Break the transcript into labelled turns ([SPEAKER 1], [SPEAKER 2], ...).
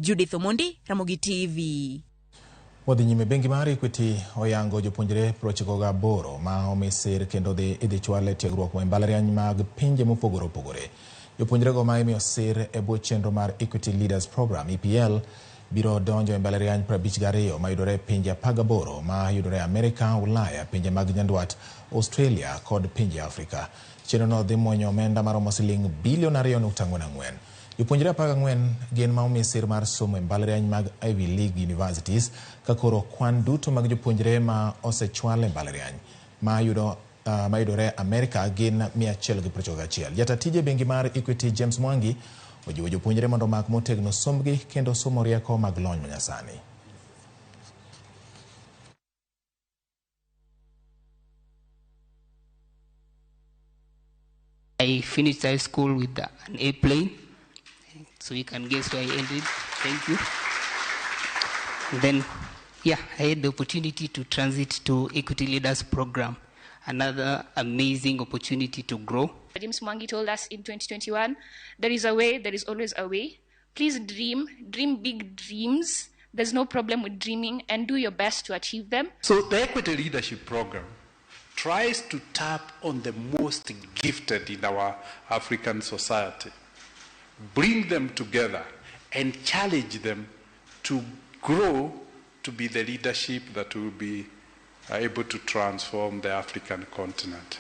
[SPEAKER 1] Judith Omondi, Ramogi TV.
[SPEAKER 2] Wadhi nyime, bengi mar Equity oyango jopuonjre 98 ma omi sir kendo idhi chwal e tiegruok e mbalariany mag pinje mopogore opogore. Jopuonjrego ma imiyo sir e bwo chenro mar Equity Leaders Program EPL biro donjo e mbalariany 52 mayudore e pinje 18 ma yudore Amerika, Ulaya, pinje mag Nyandwat, Australia kod pinje Afrika. Chenrono dhi muonyo omenda maromo siling bilion 2.44. Jopuonjre 14 gin ma omi sir mar somo e mbalariany mag Ivy League Universities ka koro kwan duto mag jopuonjre ma osechwal e mbalariany mayudore Amerika gin 191. Jata tije bengi mar Equity James Mwangi ojiwo jopuonjre mondo omak motegno sombgi kendo somo rieko mag lony manyasani.
[SPEAKER 3] I finished high school with an A plane, so you can guess where I ended. Thank you. And then, I had the opportunity to transit to Equity Leaders Program, another amazing opportunity to grow.
[SPEAKER 4] James Mwangi told us in 2021, there is a way, there is always a way. Please dream, dream big dreams. There's no problem with dreaming, and do your best to achieve them.
[SPEAKER 5] So the Equity Leadership Program tries to tap on the most gifted in our African society, bring them together and challenge them to grow to be the leadership that will be able to transform the African continent.